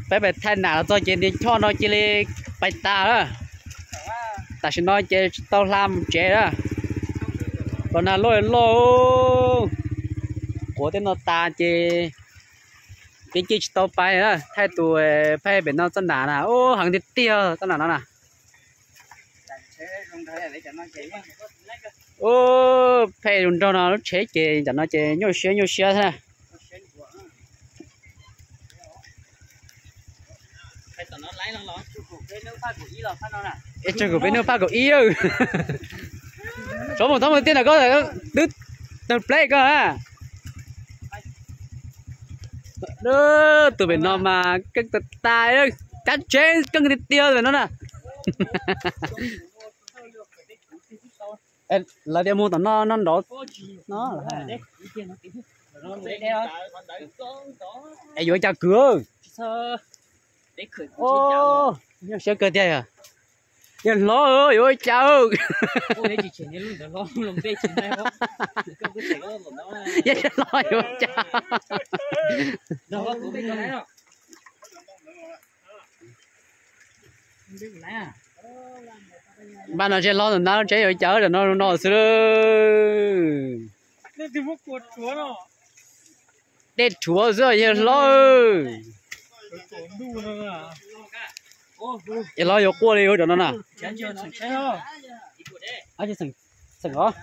Peb pais thaij nam los txog ces niag choj no cia li pais tas lawm. Tam sim no ces tsis tau hla mus tsev lawm. Los nag loj loj, quav tej no tas ces peb cia tsis tau pais na. Thaij tus phaij pem no txoj nam na, ub, heev tiag tiag txoj nam no na. Ub, phem zoo nraug no lub tsheb ces tam no ces nyuaj siab nyuaj siab thiab na. Es tsawg kuv peb nub phaj kaum ib. Tsob mus txhob mus tiaj ntawm koj, twb tawg pleb koj na. Tus pem no mas keej tas tas, cab tsheb keej tiag tiag tus pem no na. Lawv tias mus tom no no nrov no. Es yuav cas kwv? Nyuaj siab kawg tiag. Yawg hlob, yuav ua cas? Yawg hlob, yuav ua cas? Npaj no seb hlob tus nab lub tsheb yuav cas, tam no no xwb. Dej rhuav xwb yawg hlob. Yawg hlob yuav quaj li ua tam no na. Xeem os.